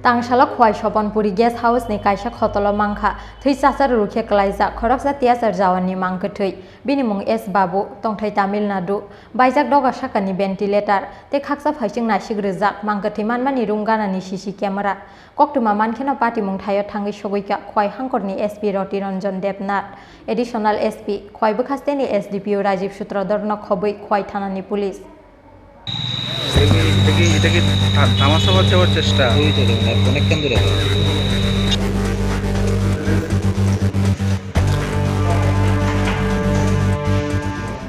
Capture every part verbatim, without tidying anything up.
Tangsalo Khwai Soponpuri guest house ni kaisa khotolo mankha thwi chachar rukhe klaijak khoroksa tiyasar jawan ni mang kwthwi. Bini mung S Babu, tongthai Tamil Nadu. Baijak doga sakani ventilator tei khaksa phaising naisik rwjak mang kwthwi manmani room ganani C C camera. Koktwma mankheno patimung thaio thangwi sogwikha Khwai hangkorni S P Roti Ranjan Debnath, Additional S P, Khwai bwkhasteni S D P O Rajiv Sutradharno khobwi Khwai thanani police. এটা কি, এটা কি, এটা কি থা-, থামাসা বাঁচাবার চেষ্টা? ওই তো দেখুন, অনেকক্ষণ ধরে।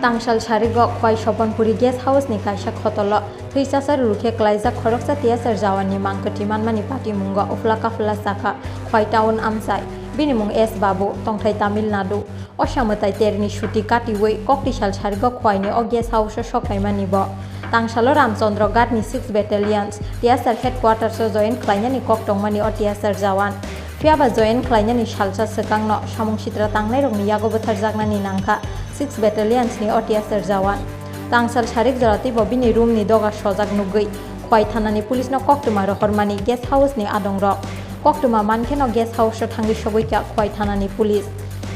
Tangsal sarigo Khwai Soponpuri guest house ni kaisa khotolo thwi chachar rukhe klaijak khoroksa tiyasar jawan ni mang kwthwi manmani patimungo uphla kaphla chakha Khwai town amchai. Bini mung S Babu, tongthai Tamil Nadu. O samwtai terni suti katiwi koktisal sarigo Khwaini o guest house o soknaimani bo. Tangsalo Ramchandra Ghat ni six Battalions tiyasar headquarters o join khlainani kok tongmani o tiyasar jawan. Phiyaba join khlainani salsa swkangno samung sitra tangnairokni yago bwtharjaknani nangkha six Battalions ni o tiyasar jawan. Tangsal sarik jora teibo bini room ni doga sojak nugwi Khwai thanani police no koktwma rohormani guest house ni adongrok. Koktwma mankheno guest house o thangwi sogwikha Khwai thanani police.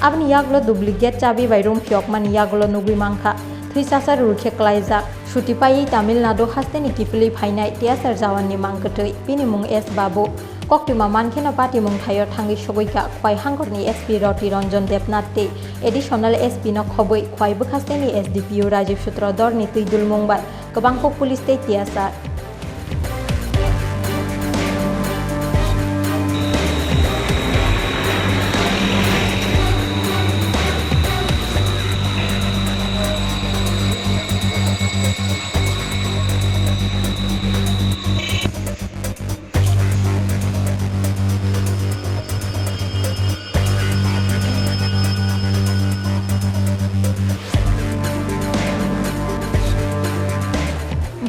Aboni yagulo duplicate chabi bai room phiyokmani yagulo nugwi mankha thwi chachar rukhe klaijak. Suti paiwi Tamil Nadu hasteni kiphilwi phainai tiyasar jawan ni mang kwthwi. Bini mung S Babu. Koktwma mankheno patimung thaio thangwi sogwikha Khwai hangkorni S P Roti Ranjan Debnath tei Additional S P no khobwi Khwai bwkhasteni S D P O Rajiv Sutradharni twi dulmung bai kwbangkuk police tei tiyasar.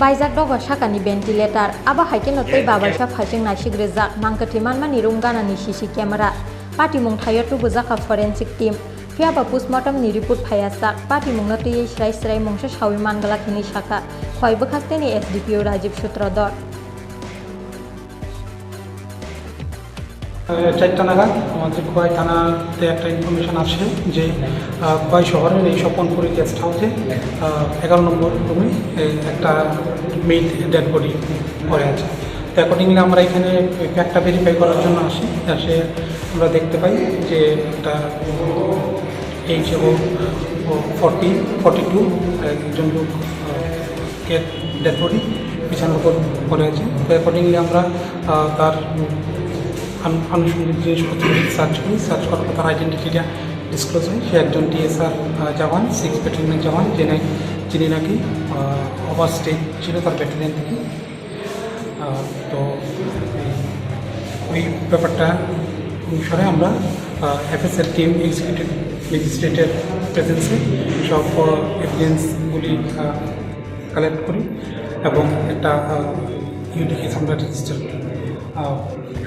Baijak dogo sakani ventilator, abo hai kheno tei babaisa phaising naisik rwjak, mang kwthwi manmani room ganani C C camera. Patimung thaio tubujakha forensic team. Phiyaba postmortem ni report phaiya sak, patimungno twiwi srai srai mungsa sawi manglak hinwi sakha Khwai bwkhasteni S D P O Rajiv Sutradhar. আহ, চারটা নাগাদ আমাদের খোয়াই থানাতে একটা ইনফরমেশন আসে যে, আহ, খোয়াই শহরের এই স্বপনপুরি গেস্ট হাউসে, আহ, এগারো নম্বর রুমে এই একটা মেল ডেড বডি পড়ে আছে। তো অ্যাকর্ডিংলি আমরা এখানে ফ্যাক্টটা ভেরিফাই করার জন্য আসি। এসে আমরা দেখতে পাই যে একটা এইজ এবং ফর্টি, ফর্টি টু একজন লোক, আহ, কে ডেড বডি বিছানার উপর পড়ে আছে। তো অ্যাকর্ডিংলি আমরা, আহ, তার আন-, আনুষঙ্গিক জিনিসপত্র সার্চ করি। সার্চ করার পর তার আইডেন্টিটিটা ডিসক্লোজ হয়। সে একজন টিএসআর, আহ, জওয়ান, সিক্স ব্যাটালিয়নের জওয়ান, যে নাই-, যিনি নাকি, আহ, ওভারস্টেজ ছিল তার ব্যাটালিয়ন থেকে। আহ, তো এই, ওই ব্যাপারটা অনুসারে আমরা, আহ, এফএসএল টিম এক্সিকিউটিভ ম্যাজিস্ট্রেটের প্রেজেন্সে সব, আহ, এভিডেন্সগুলি, আহ, কালেক্ট করি এবং একটা, আহ, ইউডি কেস আমরা রেজিস্টার করি। আহ,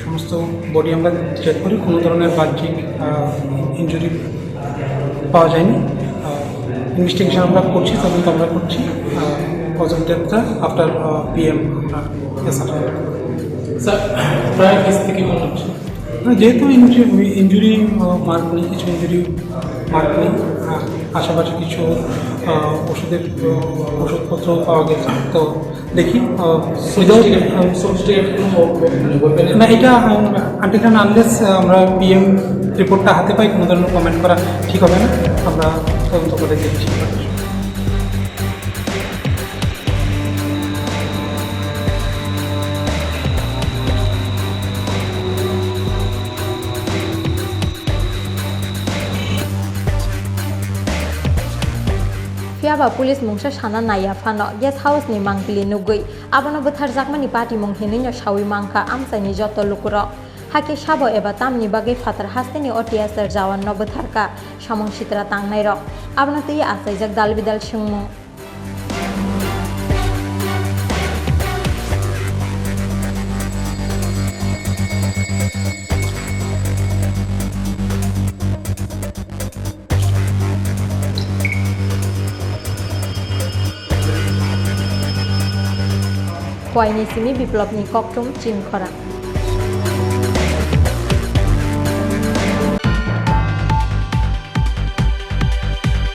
সমস্ত বডি আমরা চেক করি, কোনো ধরনের বাহ্যিক, আহ, ইনজুরি পাওয়া যায়নি। আহ, ইনভেস্টিগেশন আমরা করছি, তদন্ত আমরা করছি। আহ, কজ অফ ডেথটা আফটার, আহ, পিএম আমরা এসআর। স্যার, প্রায় কেস থেকে মনে হচ্ছে। না, যেহেতু ইনজু-, ইনজুরি, আহ, মার্ক নেই, কিছু ইনজুরি মার্ক নেই, আহ, আশেপাশে কিছু, আহ, ওষুধের, আহ, ওষুধপত্র পাওয়া গেছে। তো দেখি, আহ, উইদাউট, আহ, না, এটা, আহ, আনটিল অ্যান্ড আনলেস, আহ, আমরা পিএম রিপোর্টটা হাতে পাই, কোনো ধরনের কমেন্ট করা ঠিক হবে না। আমরা তদন্ত করে দেখছি। Phiyaba police mungsa sana naiya phano guest house ni mangpili nugwi abono bwtharjakmani patimung hinwino sawi mankha amchaini joto lukurok. Hakhe sabo eba tamni bagwi phatar hasteni o tiyasar jawanno bwtharkha samung sitra tangnairok. Abono twiwi achaijak dalbidal swngmung. Khwaini simi Biplobni kokthum chini khorang.